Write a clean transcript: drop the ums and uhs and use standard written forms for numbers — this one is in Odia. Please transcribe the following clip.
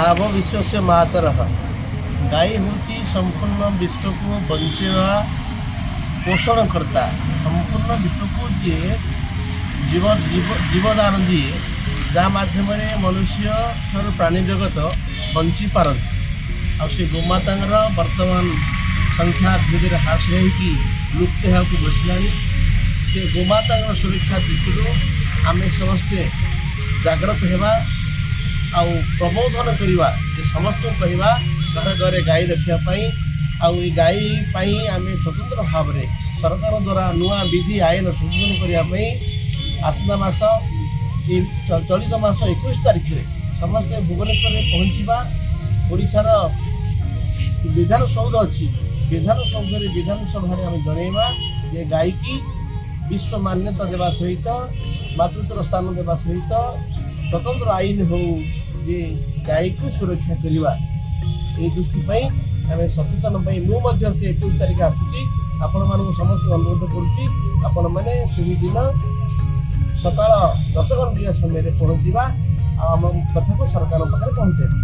ଗାବ ବିଶ୍ୱସ୍ୟ ମାତରଃ। ଗାଈ ହେଉଛି ସମ୍ପୂର୍ଣ୍ଣ ବିଶ୍ୱକୁ ବଞ୍ଚେଇବା ପୋଷଣକର୍ତ୍ତା। ସମ୍ପୂର୍ଣ୍ଣ ବିଶ୍ୱକୁ ଯିଏ ଜୀବ ଜୀବଦାନ ଦିଏ, ଯାହା ମାଧ୍ୟମରେ ମନୁଷ୍ୟ ଠାରୁ ପ୍ରାଣୀ ଜଗତ ବଞ୍ଚିପାରନ୍ତି। ଆଉ ସେ ଗୋମାତାଙ୍କର ବର୍ତ୍ତମାନ ସଂଖ୍ୟା ଧୀରେ ଧୀରେ ହ୍ରାସ ହୋଇକି ଲୁପ୍ତ ହେବାକୁ ବସିଲାଣି। ସେ ଗୋମାତାଙ୍କର ସୁରକ୍ଷା ଦୃଷ୍ଟିରୁ ଆମେ ସମସ୍ତେ ଜାଗ୍ରତ ହେବା ଆଉ ପ୍ରବୋଧନ କରିବା ଯେ ସମସ୍ତଙ୍କୁ କହିବା ଘରେ ଘରେ ଗାଈ ରଖିବା ପାଇଁ। ଆଉ ଏ ଗାଈ ପାଇଁ ଆମେ ସ୍ୱତନ୍ତ୍ର ଭାବରେ ସରକାର ଦ୍ୱାରା ନୂଆ ବିଧି ଆଇନ ସଂଶୋଧନ କରିବା ପାଇଁ ଆସନ୍ତା ମାସ ଚଳିତ ମାସ 21 ତାରିଖରେ ସମସ୍ତେ ଭୁବନେଶ୍ୱରରେ ପହଞ୍ଚିବା। ଓଡ଼ିଶାର ବିଧାନସୌଧ ଅଛି, ବିଧାନସୌଧରେ ବିଧାନସଭାରେ ଆମେ ଜଣାଇବା ଯେ ଗାଈକି ବିଶ୍ୱ ମାନ୍ୟତା ଦେବା ସହିତ ମାତୃତ୍ୱର ସ୍ଥାନ ଦେବା ସହିତ ସ୍ୱତନ୍ତ୍ର ଆଇନ ହେଉ ଯେ ଗାଈକୁ ସୁରକ୍ଷା କରିବା। ଏଇ ଦୃଷ୍ଟି ପାଇଁ ଆମେ ସଚେତନ ପାଇଁ ମୁଁ ମଧ୍ୟ ସେ 21 ତାରିଖ ଆସୁଛି। ଆପଣମାନଙ୍କୁ ସମସ୍ତଙ୍କୁ ଅନୁରୋଧ କରୁଛି, ଆପଣମାନେ ସେହିଦିନ ସକାଳ 10 ଘଣ୍ଟିକା ସମୟରେ ପହଞ୍ଚିବା ଆଉ ଆମ କଥାକୁ ସରକାରଙ୍କ ପାଖରେ ପହଞ୍ଚାଇବା।